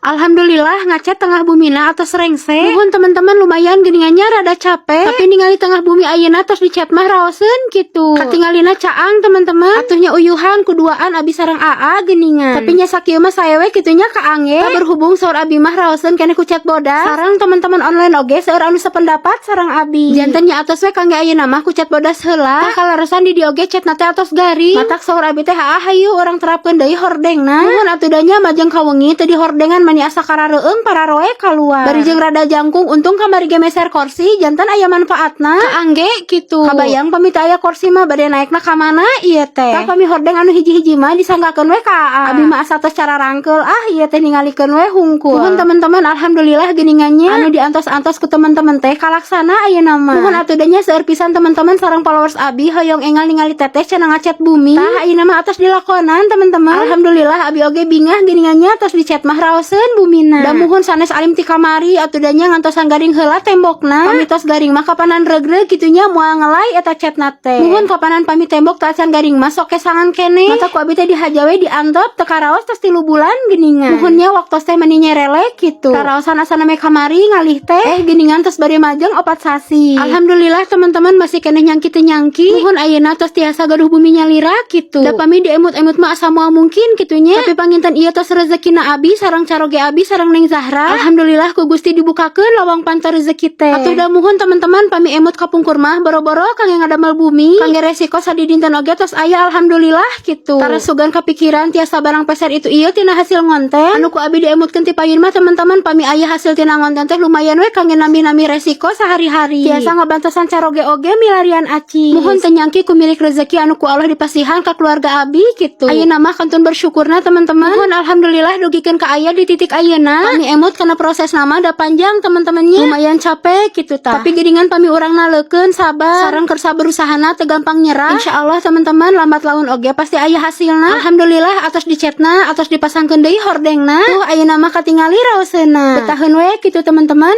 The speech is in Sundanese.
Alhamdulillah, ngacet tengah bumina atos rengse. Nuhun, teman-teman, lumayan geuningan nya, rada capek. Tapi ningali tengah bumi ayeuna tos dicet mah raoseun gitu. Katingalina caang, teman-teman. Atuh nya uyuhan kuduaan abi sareng AA geuningan. Tapi nya sakieu mah sae we kitu nya kaangge. Tah, berhubung saur abi mah raoseun keneh ku cat bodas. Sareng teman-teman online oge seueur anu sependapat sareng abi. Janten nya atos we kangge ayeuna mah ku cat bodas heula. Tah, kaleresan di dieu oge catna teh atos garing. Matak saur abi teh, "Aa, hayu urang terapkeun deui hordengna." Nuhun atuh da nya, majeng ka wengi teu di hordengan mani asa karareueung, pararoe kaluar. Bari jeung rada jangkung, untung kamari ge meser kursi, janten aya manfaatna. Kaangge kitu. Kabayang pami teu aya kursi mah bade naekna ka mana ieu teh? Tah, pami hordeng anu hiji-hiji mah disanggakeun we ka Aa. Abi mah asa tos cara rangkeul ah ieu teh, ningalikeun we hungkul. Nuhun, teman-teman, alhamdulillah geuningan nya anu diantos-antos ku teman-teman teh kalaksana ayeuna mah. Nuhun atuh da nya, seueur pisan teman-teman sareng followers abi hoyong engal ningali teteh cenah ngacet bumi. Tah, ayeuna mah atos dilakonan, teman-teman. Alhamdulillah, abi oge bingah geuningan nya, tos dicet mah raoseun bumina. Da muhun sanes alim ti kamari atuh da nya, ngantosan garing heula tembokna. Pami tos garing mah kapanan regreg kitu nya, moal ngelai eta catna teh. Muhun, kapanan pami tembok teu acan garing mah sok kesangan keneh. Matak ku abi teh dihaja we, diantep teu karaos tos 3 bulan geuningan. Muhun nya, waktos teh meni nyerelek kitu. Karaosan asana me kamari ngalih teh geuningan tos bade majeng 4 sasi. Alhamdulillah, teman-teman, masih keneh nyangki teu nyangki. Muhun, ayeuna tos tiasa gaduh bumi nyalira kitu. Da pami diemut-emut mah asa moal mungkin kitu nya. Tapi panginten ieu tos rezekina abi sareng caroge abi sareng Neng Zahra. Alhamdulillah, ku Gusti dibukakeun lawang panto rezeki teh. Atuh da muhun, teman-teman, pami emut kapungkur mah boro-boro kangge ngadamel bumi, kangge resiko sadidinten oge tos aya, alhamdulillah kitu. Tara sugan kapikiran tiasa barang peser itu ieu tina hasil ngonten. Anu ku abi diemutkeun ti payun mah, teman-teman, pami aya hasil tina ngonten teh lumayan we kangge nambih-nambih resiko sehari-hari. Tiasa ngabantosan caroge oge milarian aci. Muhun, teu nyangki ku milik rezeki anu ku Allah dipasihan ka keluarga abi kitu. Ayeuna mah kantun bersyukurna, teman-teman. Muhun, alhamdulillah dugikeun ka aya di titik ayeuna. Pami emut karena proses nama da panjang, teman-temannya, lumayan capek gitu tah. Tapi geuningan pami urang naleukeun, sabar sareng kersa berusahana, teu gampang nyerah, insyaallah, teman-teman, lambat laun oge pasti aya hasilna. Alhamdulillah, atos dicetna, atos dipasangkeun deui hordengna. Tuh, ayeuna mah katingali raoseuna. Betaheun we kitu, teman-teman.